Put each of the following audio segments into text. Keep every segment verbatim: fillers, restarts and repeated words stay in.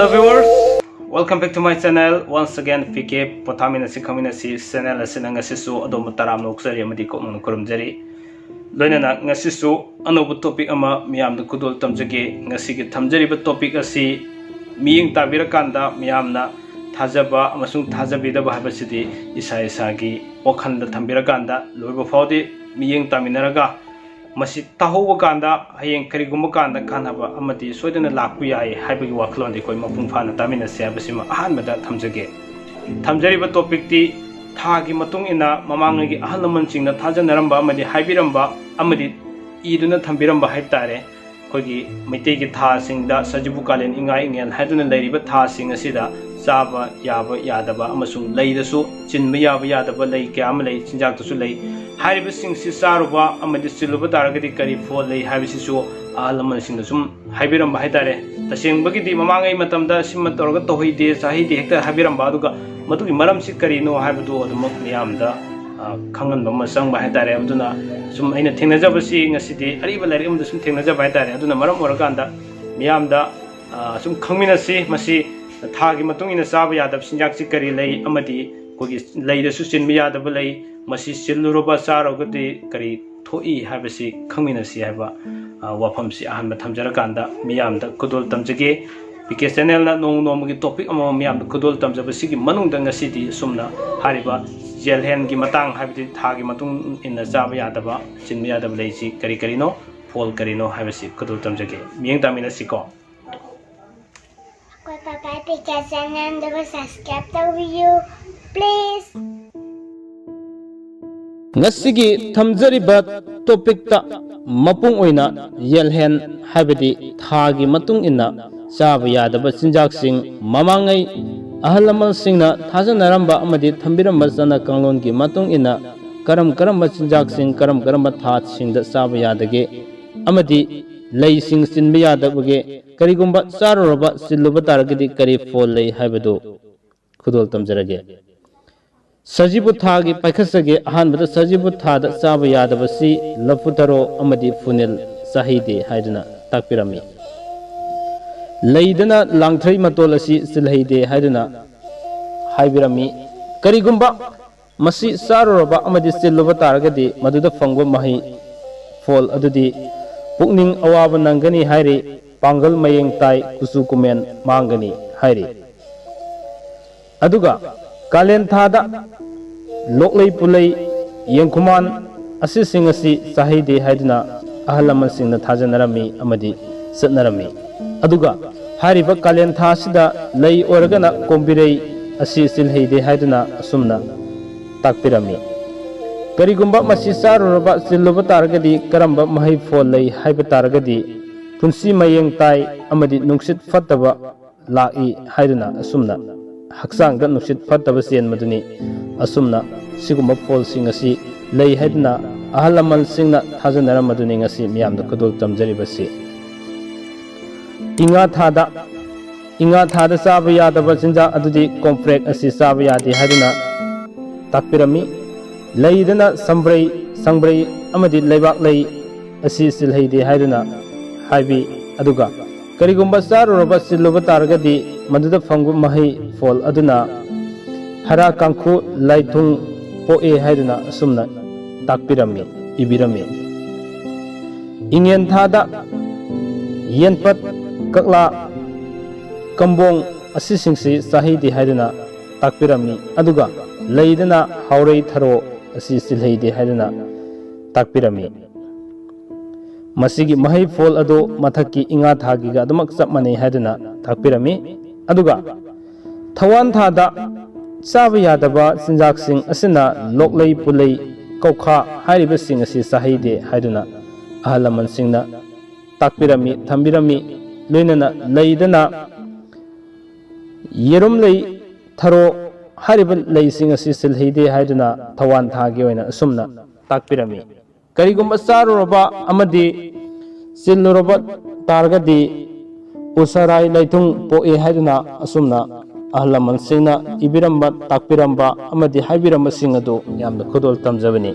Hello viewers, welcome back to my channel once again, P K ꯄꯣꯊꯥꯃꯤꯟꯅꯁꯤ ꯈꯪꯃꯤꯟꯅꯁꯤ channel ꯑꯁꯤꯅ ꯉꯁꯤꯁꯨ ꯑꯗꯣꯝꯕꯨ ꯇꯔꯥꯝꯅ ꯑꯣꯛꯆꯔꯤ ꯑꯃꯗꯤ ꯀꯣꯛꯅꯅ ꯈꯨꯔꯨꯝꯖꯔꯤ꯫ ꯂꯣꯏꯅꯅ ꯉꯁꯤꯁꯨ ꯑꯅꯧꯕ ꯇꯣꯄꯤꯛ ꯑꯃ ꯃꯤꯌꯥꯝꯗ ꯈꯨꯗꯣꯜ ꯇꯝꯖꯒꯦ꯫ ꯉꯁꯤꯒꯤ ꯊꯝꯖꯔꯤꯕ ꯇꯣꯄꯤꯛ ꯑꯁꯤ ꯃꯤꯠꯌꯦꯡ ꯇꯥꯕꯤꯔꯀꯥꯟꯗ ꯃꯤꯌꯥꯝꯅ ꯊꯥꯖꯕ ꯑꯃꯁꯨꯡ ꯊꯥꯖꯕꯤꯗꯕ ꯍꯥꯏꯕꯁꯤꯗꯤ ꯏꯁꯥ ꯏꯁꯥꯒꯤ ꯋꯥꯈꯜꯗ ꯊꯝꯕꯤꯔꯀꯥꯟꯗ ꯂꯣꯏꯕ ꯐꯥꯎꯗꯤ ꯃꯤꯠꯌꯦꯡ ꯇꯥꯃꯤꯟꯅꯔꯒ ꯃꯁꯤ ꯇꯥꯍꯧꯕ ꯀꯥꯟꯗ ꯍꯌꯦꯡ ꯀꯔꯤꯒꯨꯝꯕ ꯀꯥꯟꯗ ꯀꯥꯟꯅꯕ ꯑꯃꯗꯤ ꯁꯣꯏꯗꯅ ꯂꯥꯛꯄ ꯌꯥꯏ ꯍꯥꯏꯕꯒꯤ ꯋꯥꯈꯜꯂꯣꯟꯗꯤ ꯑꯩꯈꯣꯏ ꯃꯄꯨꯡ ꯐꯥꯅ ꯇꯥꯃꯤꯟꯅꯁꯤ ꯍꯥꯏꯕꯁꯤꯃ ꯑꯍꯥꯟꯕꯗ ꯊꯝꯖꯒꯦ꯫ ꯊꯝꯖꯔꯤꯕ ꯇꯣꯄꯤꯛꯇꯤ ꯊꯥꯒꯤ ꯃꯇꯨꯡ ꯏꯟꯅ ꯃꯃꯥꯡꯉꯩꯒꯤ ꯑꯍꯜ ꯂꯃꯟꯁꯤꯡꯅ ꯊꯥꯖꯅꯔꯝꯕ ꯑꯃꯗꯤ ꯍꯥꯏꯕꯤꯔꯝꯕ ꯑꯃꯗꯤ ꯏꯗꯨꯅ ꯊꯝꯕꯤꯔꯝꯕ ꯍꯥꯏꯕ ꯇꯥꯔꯦ꯫ ꯑꯩꯈꯣꯏꯒꯤ ꯃꯩꯇꯩꯒꯤ ꯊꯥꯁꯤꯡꯗ ꯁꯖꯤꯕꯨ, ꯀꯥꯂꯦꯟ, ꯏꯉꯥ, ꯏꯉꯦꯟ ꯍꯥꯏꯗꯨꯅ ꯂꯩꯔꯤꯕ ꯊꯥꯁꯤꯡ ꯑꯁꯤꯗ ꯆꯥꯕ ꯌꯥꯕ ꯌꯥꯗꯕ ꯑꯃꯁꯨꯡ ꯂꯩꯗꯁꯨ ꯆꯤꯟꯕ ꯌꯥꯕ ꯌꯥꯗꯕ ꯂꯩ ꯀꯌꯥ ꯑꯃ ꯂꯩ, ꯆꯤꯟꯖꯥꯛꯇꯁꯨ ꯂꯩ꯫ ꯍꯥꯏꯔꯤꯕꯁꯤꯡꯁꯤ ꯆꯥꯔꯨꯕ ꯑꯃꯗꯤ ꯆꯤꯜꯂꯨꯕ ꯇꯥꯔꯒꯗꯤ ꯀꯔꯤ ꯐꯣꯜ ꯂꯩ ꯍꯥꯏꯕꯁꯤꯁꯨ ꯑꯍꯜ ꯂꯃꯟꯁꯤꯡꯅ ꯁꯨꯝ ꯍꯥꯏꯕꯤꯔꯝꯕ ꯍꯥꯏꯇꯥꯔꯦ꯫ ꯇꯁꯦꯡꯕꯒꯤꯗꯤ ꯃꯃꯥꯡꯉꯩ ꯃꯇꯝꯗ ꯁꯤꯃ ꯇꯧꯔꯒ ꯇꯧꯍꯩꯗꯦ, ꯆꯥꯍꯩꯗꯦ ꯍꯦꯛꯇ ꯍꯥꯏꯕꯤꯔꯝꯕ, ꯑꯗꯨꯒ ꯃꯗꯨꯒꯤ ꯃꯔꯝꯁꯤ ꯀꯔꯤꯅꯣ ꯍꯥꯏꯕꯗꯨ ꯑꯗꯨꯃꯛ ꯃꯤꯌꯥꯝꯗ, ꯑ, ꯈꯪꯍꯟꯕ ꯑꯃ ꯆꯪꯕ ꯍꯥꯏꯇꯥꯔꯦ꯫ ꯑꯗꯨꯅ ꯁꯨꯝ ꯑꯩꯅ ꯊꯦꯡꯅꯖꯕꯁꯤ ꯉꯁꯤꯗꯤ ꯑꯔꯤꯕ ꯂꯥꯏꯔꯤꯛ ꯑꯃꯗ ꯁꯨꯝ ꯊꯦꯡꯅꯖꯕ ꯍꯥꯏꯇꯥꯔꯦ꯫ ꯑꯗꯨꯅ ꯃꯔꯝ ꯑꯣꯏꯔꯀꯥꯟꯗ ꯃꯤꯌꯥꯝꯗ, ꯑ, ꯁꯨꯝ ꯈꯪꯃꯤꯟꯅꯁꯤ꯫ ꯃꯁꯤ ꯊꯥꯒꯤ ꯃꯇꯨꯡ ꯏꯟꯅ ꯆꯥꯕ ꯌꯥꯗꯕ ꯆꯤꯟꯖꯥꯛꯁꯤ ꯀꯔꯤ ꯂꯩ ꯑꯃꯗꯤ ꯑꯩꯈꯣꯏꯒꯤ ꯂꯩꯗꯁꯨ ꯆꯤꯟꯕ ꯌꯥꯗꯕ ꯂꯩ, ꯃꯁꯤ ꯆꯤꯜꯂꯨꯔꯕ ꯆꯥꯔꯒꯗꯤ ꯀꯔꯤ ꯊꯣꯛꯏ ꯍꯥꯏꯕꯁꯤ ꯈꯪꯃꯤꯟꯅꯁꯤ ꯍꯥꯏꯕ, ꯑ, ꯋꯥꯐꯝꯁꯤ ꯑꯍꯥꯟꯕ ꯊꯝꯖꯔꯀꯥꯟꯗ ꯃꯤꯌꯥꯝꯗ ꯈꯨꯗꯣꯜ ꯇꯝꯖꯒꯦ꯫ ꯄꯤ ꯀꯦ ꯆꯦꯅꯦꯜꯅ ꯅꯣꯡꯃ ꯅꯣꯡꯃꯒꯤ ꯇꯣꯄꯤꯛ ꯑꯃꯃꯝ ꯃꯤꯌꯥꯝꯗ ꯈꯨꯗꯣꯜ ꯇꯝꯖꯕꯁꯤꯒꯤ ꯃꯅꯨꯡꯗ ꯉꯁꯤꯗꯤ ꯑꯁꯨꯝꯅ ꯍꯥꯏꯔꯤꯕ ꯌꯦꯜꯍꯦꯟꯒꯤ ꯃꯇꯥꯡ, ꯍꯥꯏꯕꯗꯤ ꯊꯥꯒꯤ ꯃꯇꯨꯡ ꯏꯟꯅ ꯆꯥꯕ ꯌꯥꯗꯕ, ꯆꯤꯟꯕ ꯌꯥꯗꯕ ꯂꯩꯁꯤ ꯀꯔꯤ ꯀꯔꯤꯅꯣ, ꯐꯣꯜ ꯀꯔꯤꯅꯣ ꯍꯥꯏꯕꯁꯤ ꯈꯨꯗꯣꯜ ꯇꯝꯖꯒꯦ꯫ ꯃꯤꯠꯌꯦꯡ ꯇꯥꯃꯤꯟꯅꯁꯤꯀꯣ꯫ ꯑꯩꯈꯣꯏ ꯄꯥꯄꯥ ꯄꯤ ꯀꯦ ꯆꯦꯅꯦꯜꯗꯨꯕꯨ ꯁꯕꯁꯀ꯭ꯔꯥꯏꯕ ꯇꯧꯕꯤꯌꯨ, ꯄ꯭ꯂꯤꯖ꯫ ꯉꯁꯤꯒꯤ ꯊꯝꯖꯔꯤꯕ ꯇꯣꯄꯤꯛꯇ ꯃꯄꯨꯡ ꯑꯣꯏꯅ ꯌꯦꯜꯍꯦꯟ, ꯍꯥꯏꯕꯗꯤ ꯊꯥꯒꯤ ꯃꯇꯨꯡ ꯏꯟꯅ ꯆꯥꯕ ꯌꯥꯗꯕ ꯆꯤꯟꯖꯥꯛꯁꯤꯡ, ꯃꯃꯥꯡꯉꯩ ꯑꯍꯜ ꯂꯃꯟꯁꯤꯡꯅ ꯊꯥꯖꯅꯔꯝꯕ ꯑꯃꯗꯤ ꯊꯝꯕꯤꯔꯝꯕ ꯆꯠꯅ ꯀꯥꯡꯂꯣꯟꯒꯤ ꯃꯇꯨꯡ ꯏꯟꯅ ꯀꯔꯝ ꯀꯔꯝꯕ ꯆꯤꯟꯖꯥꯛꯁꯤꯡ ꯀꯔꯝ ꯀꯔꯝꯕ ꯊꯥꯁꯤꯡꯗ ꯆꯥꯕ ꯌꯥꯗꯒꯦ ꯑꯃꯗꯤ ꯂꯩꯁꯤꯡ ꯆꯤꯟꯕ ꯌꯥꯗꯕꯒꯦ, ꯀꯔꯤꯒꯨꯝꯕ ꯆꯥꯔꯨꯔꯕ ꯆꯤꯜꯂꯨꯕ ꯇꯥꯔꯒꯗꯤ ꯀꯔꯤ ꯐꯣꯜ ꯂꯩ ꯍꯥꯏꯕꯗꯨ ꯈꯨꯗꯣꯜ ꯇꯝꯖꯔꯒꯦ꯫ ꯁꯖꯤꯕꯨ ꯊꯥꯒꯤ ꯄꯥꯏꯈꯠꯆꯒꯦ꯫ ꯑꯍꯥꯟꯕꯗ ꯁꯖꯤꯕꯨ ꯊꯥꯗ ꯆꯥꯕ ꯌꯥꯗꯕꯁꯤ ꯂꯐꯨ ꯊꯔꯣ ꯑꯃꯗꯤ ꯐꯨꯅꯤꯜ ꯆꯥꯍꯩꯗꯦ ꯍꯥꯏꯗꯨꯅ ꯇꯥꯛꯄꯤꯔꯝꯃꯤ꯫ ꯂꯩꯗꯅ ꯂꯥꯡꯊ꯭ꯔꯩ ꯃꯇꯣꯜ ꯑꯁꯤ ꯆꯤꯜꯍꯩꯗꯦ ꯍꯥꯏꯗꯨꯅ ꯍꯥꯏꯕꯤꯔꯝꯃꯤ꯫ ꯀꯔꯤꯒꯨꯝꯕ ꯃꯁꯤ ꯆꯥꯔꯨꯔꯕ ꯑꯃꯗꯤ ꯆꯤꯜꯂꯨꯕ ꯇꯥꯔꯒꯗꯤ ꯃꯗꯨꯗ ꯐꯪꯕ ꯃꯍꯩ ꯐꯣꯜ ꯑꯗꯨꯗꯤ ꯄꯨꯛꯅꯤꯡ ꯑꯋꯥꯕ ꯅꯪꯒꯅꯤ ꯍꯥꯏꯔꯤ, ꯄꯥꯡꯒꯜ ꯃꯌꯦꯡ ꯇꯥꯏ, ꯀꯨꯆꯨ ꯀꯨꯃꯦꯟ ꯃꯥꯡꯒꯅꯤ ꯍꯥꯏꯔꯤ꯫ ꯑꯗꯨꯒ ꯀꯥꯂꯦꯟ ꯊꯥꯗ ꯂꯣꯛꯂꯩ ꯄꯨꯂꯩ, ꯌꯦꯡꯈꯨꯃꯥꯟ ꯑꯁꯤꯁꯤꯡ ꯑꯁꯤ ꯆꯥꯍꯩꯗꯦ ꯍꯥꯏꯗꯨꯅ ꯑꯍꯜ ꯂꯃꯟꯁꯤꯡꯅ ꯊꯥꯖꯅꯔꯝꯃꯤ ꯑꯃꯗꯤ ꯆꯠꯅꯔꯝꯃꯤ꯫ ꯑꯗꯨꯒ ꯍꯥꯏꯔꯤꯕ ꯀꯥꯂꯦꯟ ꯊꯥ ꯑꯁꯤꯗ ꯂꯩ ꯑꯣꯏꯔꯒꯅ ꯀꯣꯝꯕꯤꯔꯩ ꯑꯁꯤ ꯆꯤꯜꯍꯩꯗꯦ ꯍꯥꯏꯗꯨꯅ ꯑꯁꯨꯝꯅ ꯇꯥꯛꯄꯤꯔꯝꯃꯤ꯫ ꯀꯔꯤꯒꯨꯝꯕ ꯃꯁꯤ ꯆꯥꯔꯨꯔꯕ ꯆꯤꯜꯂꯨꯕ ꯇꯥꯔꯒꯗꯤ ꯀꯔꯝꯕ ꯃꯍꯩ ꯐꯣꯜ ꯂꯩ ꯍꯥꯏꯕ ꯇꯥꯔꯒꯗꯤ ꯄꯨꯟꯁꯤ ꯃꯌꯦꯡ ꯇꯥꯏ ꯑꯃꯗꯤ ꯅꯨꯡꯁꯤꯠ ꯐꯠꯇꯕ ꯂꯥꯛꯏ ꯍꯥꯏꯗꯨꯅ ꯑꯁꯨꯝꯅ ꯍꯛꯆꯥꯡꯗ ꯅꯨꯡꯁꯤꯠ ꯐꯠꯇꯕ ꯆꯦꯟꯕꯗꯨꯅꯤ꯫ ꯑꯁꯨꯝꯅ ꯁꯤꯒꯨꯝꯕ ꯐꯣꯜꯁꯤꯡ ꯑꯁꯤ ꯂꯩ ꯍꯥꯏꯗꯨꯅ ꯑꯍꯜ ꯂꯃꯟꯁꯤꯡꯅ ꯊꯥꯖꯅꯔꯝꯕꯗꯨꯅꯤ ꯉꯁꯤ ꯃꯤꯌꯥꯝꯗ ꯈꯨꯗꯣꯜ ꯇꯝꯖꯔꯤꯕꯁꯤ꯫ ꯏꯉꯥ ꯊꯥꯗ, ꯏꯉꯥ ꯊꯥꯗ ꯆꯥꯕ ꯌꯥꯗꯕ ꯆꯤꯟꯖꯥꯛ ꯑꯗꯨꯗꯤ ꯀꯣꯝꯄ꯭ꯔꯦꯛ ꯑꯁꯤ ꯆꯥꯕ ꯌꯥꯗꯦ ꯍꯥꯏꯗꯨꯅ ꯇꯥꯛꯄꯤꯔꯝꯃꯤ꯫ ꯂꯩꯗꯅ ꯁꯝꯕ꯭ꯔꯩ, ꯁꯪꯕ꯭ꯔꯩ ꯑꯃꯗꯤ ꯂꯩꯕꯥꯛ ꯂꯩ ꯑꯁꯤ ꯆꯤꯜꯍꯩꯗꯦ ꯍꯥꯏꯗꯨꯅ ꯍꯥꯏꯕꯤ꯫ ꯑꯗꯨꯒ ꯀꯔꯤꯒꯨꯝꯕ ꯆꯥꯔꯨꯔꯕ ꯆꯤꯜꯂꯨꯕ ꯇꯥꯔꯒꯗꯤ ꯃꯗꯨꯗ ꯐꯪꯕ ꯃꯍꯩ ꯐꯣꯜ ꯑꯗꯨꯅ ꯍꯥꯔꯥ ꯀꯥꯡꯈꯨ ꯂꯥꯏꯊꯨꯡ ꯄꯣꯛꯑꯦ ꯍꯥꯏꯗꯨꯅ ꯑꯁꯨꯝꯅ ꯇꯥꯛꯄꯤꯔꯝꯃꯤ, ꯏꯕꯤꯔꯝꯃꯤ꯫ ꯏꯉꯦꯟ ꯊꯥꯗ ꯌꯦꯟꯄꯠ, ꯀꯛꯂꯥ, ꯀꯝꯕꯣꯡ ꯑꯁꯤꯁꯤꯡꯁꯤ ꯆꯥꯍꯩꯗꯦ ꯍꯥꯏꯗꯨꯅ ꯇꯥꯛꯄꯤꯔꯝꯃꯤ꯫ ꯑꯗꯨꯒ ꯂꯩꯗꯅ ꯍꯥꯎꯔꯩ ꯊꯔꯣ ꯑꯁꯤ ꯆꯤꯜꯍꯩꯗꯦ ꯍꯥꯏꯗꯨꯅ ꯇꯥꯛꯄꯤꯔꯝꯃꯤ꯫ ꯃꯁꯤꯒꯤ ꯃꯍꯩ ꯐꯣꯜ ꯑꯗꯨ ꯃꯊꯛꯀꯤ ꯏꯉꯥ ꯊꯥꯒꯤꯒ ꯑꯗꯨꯃꯛ ꯆꯞ ꯃꯥꯟꯅꯩ ꯍꯥꯏꯗꯨꯅ ꯇꯥꯛꯄꯤꯔꯝꯃꯤ꯫ ꯑꯗꯨꯒ ꯊꯧꯋꯥꯟ ꯊꯥꯗ ꯆꯥꯕ ꯌꯥꯗꯕ ꯆꯤꯟꯖꯥꯛꯁꯤꯡ ꯑꯁꯤꯅ ꯂꯣꯛꯂꯩ, ꯄꯨꯂꯩ, ꯀꯧꯈꯥ ꯍꯥꯏꯔꯤꯕꯁꯤꯡ ꯑꯁꯤ ꯆꯥꯍꯩꯗꯦ ꯍꯥꯏꯗꯨꯅ ꯑꯍꯜ ꯂꯃꯟꯁꯤꯡꯅ ꯇꯥꯛꯄꯤꯔꯝꯃꯤ, ꯊꯝꯕꯤꯔꯝꯃꯤ꯫ ꯂꯣꯏꯅꯅ ꯂꯩꯗꯅ ꯌꯦꯔꯨꯝ ꯂꯩ, ꯊꯔꯣ ꯍꯥꯏꯔꯤꯕ ꯂꯩꯁꯤꯡ ꯑꯁꯤ ꯆꯤꯜꯍꯩꯗꯦ ꯍꯥꯏꯗꯨꯅ ꯊꯧꯋꯥꯟ ꯊꯥꯒꯤ ꯑꯣꯏꯅ ꯑꯁꯨꯝꯅ ꯇꯥꯛꯄꯤꯔꯝꯃꯤ꯫ ꯀꯔꯤꯒꯨꯝꯕ ꯆꯥꯔꯨꯔꯕ ꯑꯃꯗꯤ ꯆꯤꯜꯂꯨꯔꯕ ꯇꯥꯔꯒꯗꯤ ꯎꯁꯥꯔꯥꯏ ꯂꯩꯊꯨꯡ ꯄꯣꯛꯏ ꯍꯥꯏꯗꯨꯅ ꯑꯁꯨꯝꯅ ꯑꯍꯜ ꯂꯃꯟꯁꯤꯡꯅ ꯏꯕꯤꯔꯝꯕ, ꯇꯥꯛꯄꯤꯔꯝꯕ ꯑꯃꯗꯤ ꯍꯥꯏꯕꯤꯔꯝꯕꯁꯤꯡ ꯑꯗꯨ ꯌꯥꯝꯅ ꯈꯨꯗꯣꯜ ꯇꯝꯖꯕꯅꯤ꯫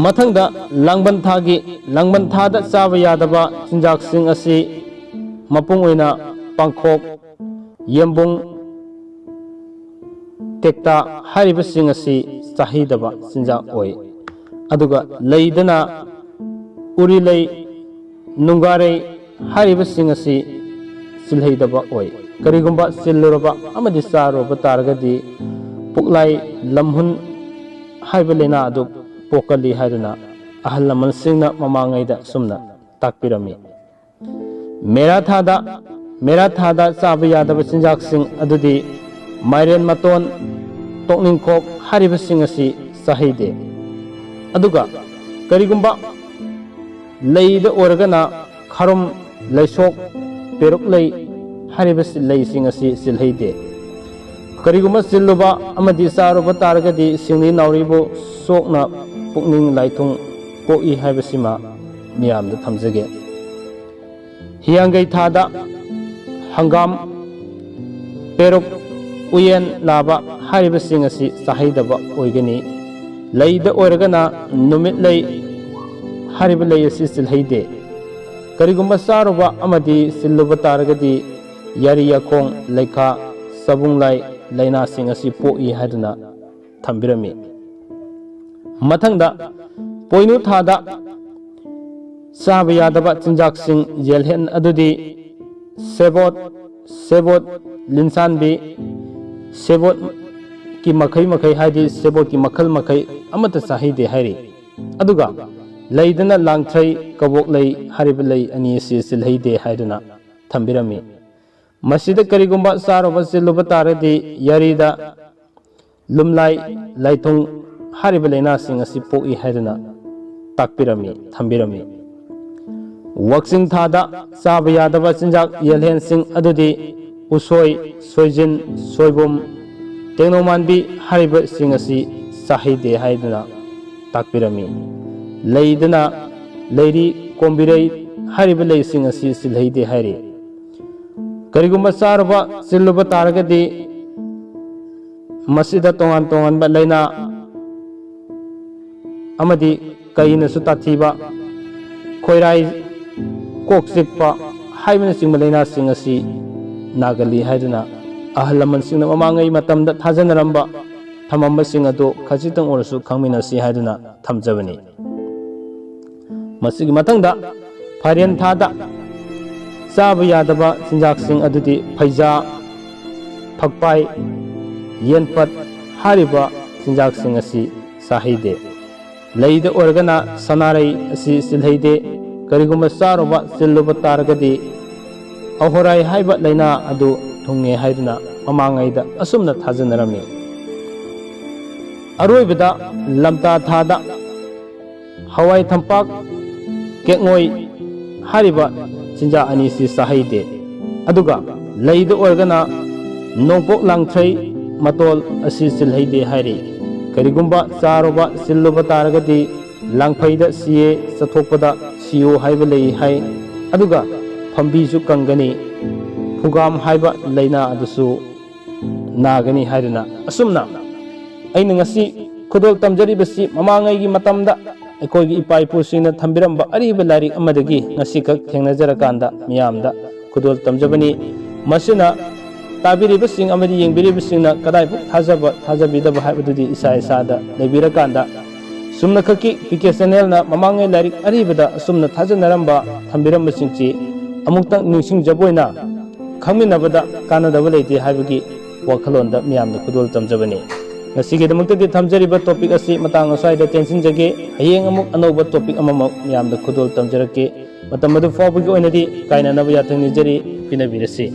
ꯃꯊꯪꯗ, ꯂꯥꯡꯕꯟ ꯊꯥꯒꯤ, ꯂꯥꯡꯕꯟ ꯊꯥꯗ ꯆꯥꯕ ꯌꯥꯗꯕ ꯆꯤꯟꯖꯥꯛꯁꯤꯡ ꯑꯁꯤ ꯃꯄꯨꯡ ꯑꯣꯏꯅ ꯄꯥꯡꯈꯣꯛ, ꯌꯦꯝꯕꯨꯡ, ꯇꯦꯛꯇꯥ ꯍꯥꯏꯔꯤꯕꯁꯤꯡ ꯑꯁꯤ ꯆꯥꯍꯩꯗꯕ ꯆꯤꯟꯖꯥꯛ ꯑꯣꯏ꯫ ꯑꯗꯨꯒ ꯂꯩꯗꯅ ꯎꯔꯤꯂꯩ, ꯅꯨꯡꯒꯥꯔꯩ ꯍꯥꯏꯔꯤꯕꯁꯤꯡ ꯑꯁꯤ ꯆꯤꯜꯍꯩꯗꯕ ꯑꯣꯏ꯫ ꯀꯔꯤꯒꯨꯝꯕ ꯆꯤꯜꯂꯨꯔꯕ ꯑꯃꯗꯤ ꯆꯥꯔꯨꯕ ꯇꯥꯔꯒꯗꯤ ꯄꯨꯛꯂꯥꯏ ꯂꯝꯍꯨꯟ ꯍꯥꯏꯕ ꯂꯥꯏꯅꯥ ꯑꯗꯨ ꯄꯣꯛꯀꯜꯂꯤ ꯍꯥꯏꯗꯨꯅ ꯑꯍꯜ ꯂꯃꯟꯁꯤꯡꯅ ꯃꯃꯥꯡꯉꯩꯗ ꯑꯁꯨꯝꯅ ꯇꯥꯛꯄꯤꯔꯝꯃꯤ꯫ ꯃꯦꯔꯥ ꯊꯥꯗ, ꯃꯦꯔꯥ ꯊꯥꯗ ꯆꯥꯕ ꯌꯥꯗꯕ ꯆꯤꯟꯖꯥꯛꯁꯤꯡ ꯑꯗꯨꯗꯤ ꯃꯥꯏꯔꯦꯟ ꯃꯇꯣꯟ, ꯇꯣꯛꯅꯤꯡꯈꯣꯛ ꯍꯥꯏꯔꯤꯕꯁꯤꯡ ꯑꯁꯤ ꯆꯥꯍꯩꯗꯦ꯫ ꯑꯗꯨꯒ ꯀꯔꯤꯒꯨꯝꯕ ꯂꯩꯗ ꯑꯣꯏꯔꯒꯅ ꯈꯥꯔꯨꯝ, ꯂꯩꯁꯣꯛ, ꯄꯦꯔꯨꯛ ꯂꯩ ꯍꯥꯏꯔꯤꯕ ꯂꯩꯁꯤꯡ ꯑꯁꯤ ꯆꯤꯜꯍꯩꯗꯦ꯫ ꯀꯔꯤꯒꯨꯝꯕ ꯆꯤꯜꯂꯨꯕ ꯑꯃꯗꯤ ꯆꯥꯔꯨꯕ ꯇꯥꯔꯒꯗꯤ ꯁꯤꯡꯂꯤ ꯅꯥꯎꯔꯤꯕꯨ ꯁꯣꯛꯅ ꯄꯨꯛꯅꯤꯡ ꯂꯥꯏꯊꯨꯡ ꯄꯣꯛꯏ ꯍꯥꯏꯕꯁꯤꯃ ꯃꯤꯌꯥꯝꯗ ꯊꯝꯖꯒꯦ꯫ ꯍꯤꯌꯥꯡꯒꯩ ꯊꯥꯗ ꯍꯪꯒꯥꯝ, ꯄꯦꯔꯨꯛ, ꯎꯌꯦꯟ ꯂꯥꯕ ꯍꯥꯏꯔꯤꯕꯁꯤꯡ ꯑꯁꯤ ꯆꯥꯍꯩꯗꯕ ꯑꯣꯏꯒꯅꯤ꯫ ꯂꯩꯗ ꯑꯣꯏꯔꯒꯅ ꯅꯨꯃꯤꯠ ꯂꯩ ꯍꯥꯏꯔꯤꯕ ꯂꯩ ꯑꯁꯤ ꯆꯤꯜꯍꯩꯗꯦ꯫ ꯀꯔꯤꯒꯨꯝꯕ ꯆꯥꯔꯨꯕ ꯑꯃꯗꯤ ꯆꯤꯜꯂꯨꯕ ꯇꯥꯔꯒꯗꯤ ꯌꯥꯔꯤ ꯌꯥꯈꯣꯡ, ꯂꯩꯈꯥ, ꯆꯕꯨꯡ ꯂꯥꯏ ꯂꯥꯏꯅꯥꯁꯤꯡ ꯑꯁꯤ ꯄꯣꯛꯏ ꯍꯥꯏꯗꯨꯅ ꯊꯝꯕꯤꯔꯝꯃꯤ꯫ ꯃꯊꯪꯗ, ꯄꯣꯏꯅꯨ ꯊꯥꯗ ꯆꯥꯕ ꯌꯥꯗꯕ ꯆꯤꯟꯖꯥꯛꯁꯤꯡ ꯌꯦꯜꯍꯦꯟ ꯑꯗꯨꯗꯤ ꯁꯦꯕꯣꯠ, ꯁꯦꯕꯣꯠ ꯂꯤꯟꯁꯥꯟꯕꯤ, ꯁꯦꯕꯣꯠꯀꯤ ꯃꯈꯩ ꯃꯈꯩ, ꯍꯥꯏꯗꯤ ꯁꯦꯕꯣꯠꯀꯤ ꯃꯈꯜ ꯃꯈꯩ ꯑꯃꯠꯇ ꯆꯥꯍꯩꯗꯦ ꯍꯥꯏꯔꯤ꯫ ꯑꯗꯨꯒ ꯂꯩꯗꯅ ꯂꯥꯡꯊ꯭ꯔꯩ, ꯀꯕꯣꯛ ꯂꯩ ꯍꯥꯏꯔꯤꯕ ꯂꯩ ꯑꯅꯤ ꯑꯁꯤ ꯆꯤꯜꯍꯩꯗꯦ ꯍꯥꯏꯗꯨꯅ ꯊꯝꯕꯤꯔꯝꯃꯤ꯫ ꯃꯁꯤꯗ ꯀꯔꯤꯒꯨꯝꯕ ꯆꯥꯔꯨꯕ ꯆꯤꯜꯂꯨꯕ ꯇꯥꯔꯗꯤ ꯌꯥꯔꯤꯗ ꯂꯨꯝꯂꯥꯏ, ꯂꯥꯏꯊꯨꯡ ꯍꯥꯏꯔꯤꯕ ꯂꯥꯏꯅꯥꯁꯤꯡ ꯑꯁꯤ ꯄꯣꯛꯏ ꯍꯥꯏꯗꯨꯅ ꯇꯥꯛꯄꯤꯔꯝꯃꯤ, ꯊꯝꯕꯤꯔꯝꯃꯤ꯫ ꯋꯥꯛꯆꯤꯡ ꯊꯥꯗ ꯆꯥꯕ ꯌꯥꯗꯕ ꯆꯤꯟꯖꯥꯛ ꯌꯦꯜꯍꯦꯟꯁꯤꯡ ꯑꯗꯨꯗꯤ ꯎꯁꯣꯏ, ꯁꯣꯏꯖꯤꯟ, ꯁꯣꯏꯕꯨꯝ, ꯇꯦꯡꯅꯧꯃꯥꯟꯕꯤ ꯍꯥꯏꯔꯤꯕꯁꯤꯡ ꯑꯁꯤ ꯆꯥꯍꯩꯗꯦ ꯍꯥꯏꯗꯨꯅ ꯇꯥꯛꯄꯤꯔꯝꯃꯤ꯫ ꯂꯩꯗꯅ ꯂꯩꯔꯤ, ꯀꯣꯝꯕꯤꯔꯩ ꯍꯥꯏꯔꯤꯕ ꯂꯩꯁꯤꯡ ꯑꯁꯤ ꯆꯤꯜꯍꯩꯗꯦ ꯍꯥꯏꯔꯤ꯫ ꯀꯔꯤꯒꯨꯝꯕ ꯆꯥꯔꯨꯕ, ꯆꯤꯜꯂꯨꯕ ꯇꯥꯔꯒꯗꯤ ꯃꯁꯤꯗ ꯇꯣꯉꯥꯟ ꯇꯣꯉꯥꯟꯕ ꯂꯥꯏꯅꯥ ꯑꯃꯗꯤ ꯀꯩꯅꯁꯨ ꯇꯥꯊꯤꯕ, ꯈꯣꯏꯔꯥꯏ, ꯀꯣꯛ ꯆꯤꯛꯄ ꯍꯥꯏꯕꯅꯆꯤꯡꯕ ꯂꯥꯏꯅꯥꯁꯤꯡ ꯑꯁꯤ ꯅꯥꯒꯜꯂꯤ ꯍꯥꯏꯗꯨꯅ ꯑꯍꯜ ꯂꯃꯟꯁꯤꯡꯅ ꯃꯃꯥꯡꯉꯩ ꯃꯇꯝꯗ ꯊꯥꯖꯅꯔꯝꯕ, ꯊꯝꯃꯝꯕꯁꯤꯡ ꯑꯗꯨ ꯈꯖꯤꯛꯇꯪ ꯑꯣꯏꯔꯁꯨ ꯈꯪꯃꯤꯟꯅꯁꯤ ꯍꯥꯏꯗꯨꯅ ꯊꯝꯖꯕꯅꯤ꯫ ꯃꯁꯤꯒꯤ ꯃꯊꯪꯗ ꯐꯥꯏꯔꯦꯟ ꯊꯥꯗ ꯆꯥꯕ ꯌꯥꯗꯕ ꯆꯤꯟꯖꯥꯛꯁꯤꯡ ꯑꯗꯨꯗꯤ ꯐꯩꯖꯥ, ꯐꯛꯄꯥꯏ, ꯌꯦꯟꯄꯠ ꯍꯥꯏꯔꯤꯕ ꯆꯤꯟꯖꯥꯛꯁꯤꯡ ꯑꯁꯤ ꯆꯥꯍꯩꯗꯦ꯫ ꯂꯩꯗ ꯑꯣꯏꯔꯒꯅ ꯁꯅꯥꯔꯩ ꯑꯁꯤ ꯆꯤꯜꯍꯩꯗꯦ꯫ ꯀꯔꯤꯒꯨꯝꯕ ꯆꯥꯔꯨꯕ, ꯆꯤꯜꯂꯨꯕ ꯇꯥꯔꯒꯗꯤ ꯑꯍꯣꯔꯥꯏ ꯍꯥꯏꯕ ꯂꯥꯏꯅꯥ ꯑꯗꯨ ꯊꯨꯡꯉꯦ ꯍꯥꯏꯗꯨꯅ ꯃꯃꯥꯡꯉꯩꯗ ꯑꯁꯨꯝꯅ ꯊꯥꯖꯅꯔꯝꯃꯤ꯫ ꯑꯔꯣꯏꯕꯗ ꯂꯝꯇꯥ ꯊꯥꯗ ꯍꯋꯥꯏ ꯊꯝꯄꯥꯛ, ꯀꯦꯛꯉꯣꯏ ꯍꯥꯏꯔꯤꯕ ꯆꯤꯟꯖꯥꯛ ꯑꯅꯤꯁꯤ ꯆꯥꯍꯩꯗꯦ꯫ ꯑꯗꯨꯒ ꯂꯩꯗ ꯑꯣꯏꯔꯒꯅ ꯅꯣꯡꯄꯣꯛ ꯂꯥꯡꯊ꯭ꯔꯩ ꯃꯇꯣꯜ ꯑꯁꯤ ꯆꯤꯜꯍꯩꯗꯦ ꯍꯥꯏꯔꯤ꯫ ꯀꯔꯤꯒꯨꯝꯕ ꯆꯥꯔꯨꯕ, ꯆꯤꯜꯂꯨꯕ ꯇꯥꯔꯒꯗꯤ ꯂꯥꯡꯐꯩꯗ ꯁꯤꯌꯦ, ꯆꯠꯊꯣꯛꯄꯗ ꯁꯤꯌꯨ ꯍꯥꯏꯕ ꯂꯩ ꯍꯥꯏ꯫ ꯑꯗꯨꯒ ꯐꯝꯕꯤꯁꯨ ꯀꯪꯒꯅꯤ, ꯐꯨꯒꯥꯝ ꯍꯥꯏꯕ ꯂꯥꯏꯅꯥ ꯑꯗꯨꯁꯨ ꯅꯥꯒꯅꯤ ꯍꯥꯏꯗꯨꯅ ꯑꯁꯨꯝꯅ ꯑꯩꯅ ꯉꯁꯤ ꯈꯨꯗꯣꯜ ꯇꯝꯖꯔꯤꯕꯁꯤ ꯃꯃꯥꯡꯉꯩꯒꯤ ꯃꯇꯝꯗ ꯑꯩꯈꯣꯏꯒꯤ ꯏꯄꯥ ꯏꯄꯨꯁꯤꯡꯅ ꯊꯝꯕꯤꯔꯝꯕ ꯑꯔꯤꯕ ꯂꯥꯏꯔꯤꯛ ꯑꯃꯗꯒꯤ ꯉꯁꯤꯈꯛ ꯊꯦꯡꯅꯖꯔꯀꯥꯟꯗ ꯃꯤꯌꯥꯝꯗ ꯈꯨꯗꯣꯜ ꯇꯝꯖꯕꯅꯤ꯫ ꯃꯁꯤꯅ ꯇꯥꯕꯤꯔꯤꯕꯁꯤꯡ ꯑꯃꯗꯤ ꯌꯦꯡꯕꯤꯔꯤꯕꯁꯤꯡꯅ ꯀꯗꯥꯏꯐꯥꯎ ꯊꯥꯖꯕ ꯊꯥꯖꯕꯤꯗꯕ ꯍꯥꯏꯕꯗꯨꯗꯤ ꯏꯁꯥ ꯏꯁꯥꯗ ꯂꯩꯕꯤꯔꯀꯥꯟꯗ, ꯁꯨꯝꯅꯈꯛꯀꯤ ꯄꯤ ꯀꯦ ꯆꯦꯅꯦꯜꯅ ꯃꯃꯥꯡꯉꯩ ꯂꯥꯏꯔꯤꯛ ꯑꯔꯤꯕꯗ ꯑꯁꯨꯝꯅ ꯊꯥꯖꯅꯔꯝꯕ ꯊꯝꯕꯤꯔꯝꯕꯁꯤꯡꯁꯤ ꯑꯃꯨꯛꯇꯪ ꯅꯤꯡꯁꯤꯡꯖꯕ ꯑꯣꯏꯅ ꯈꯪꯃꯤꯟꯅꯕꯗ ꯀꯥꯟꯅꯗꯕ ꯂꯩꯇꯦ ꯍꯥꯏꯕꯒꯤ ꯋꯥꯈꯜꯂꯣꯟꯗ ꯃꯤꯌꯥꯝꯗ ꯈꯨꯗꯣꯜ ꯇꯝꯖꯕꯅꯤ꯫ ꯉꯁꯤꯒꯤꯗꯃꯛꯇꯗꯤ ꯊꯝꯖꯔꯤꯕ ꯇꯣꯄꯤꯛ ꯑꯁꯤ ꯃꯇꯥꯡ ꯑꯁ꯭ꯋꯥꯏꯗ ꯇꯦꯟꯁꯤꯟꯖꯒꯦ꯫ ꯍꯌꯦꯡ ꯑꯃꯨꯛ ꯑꯅꯧꯕ ꯇꯣꯄꯤꯛ ꯑꯃꯃꯨꯛ ꯃꯤꯌꯥꯝꯗ ꯈꯨꯗꯣꯜ ꯇꯝꯖꯔꯛꯀꯦ꯫ ꯃꯇꯝ ꯑꯗꯨ ꯐꯥꯎꯕꯒꯤ ꯑꯣꯏꯅꯗꯤ ꯀꯥꯏꯅꯅꯕ ꯌꯥꯊꯪ ꯅꯤꯖꯔꯤ꯫ ꯄꯤꯅꯕꯤꯔꯁꯤ꯫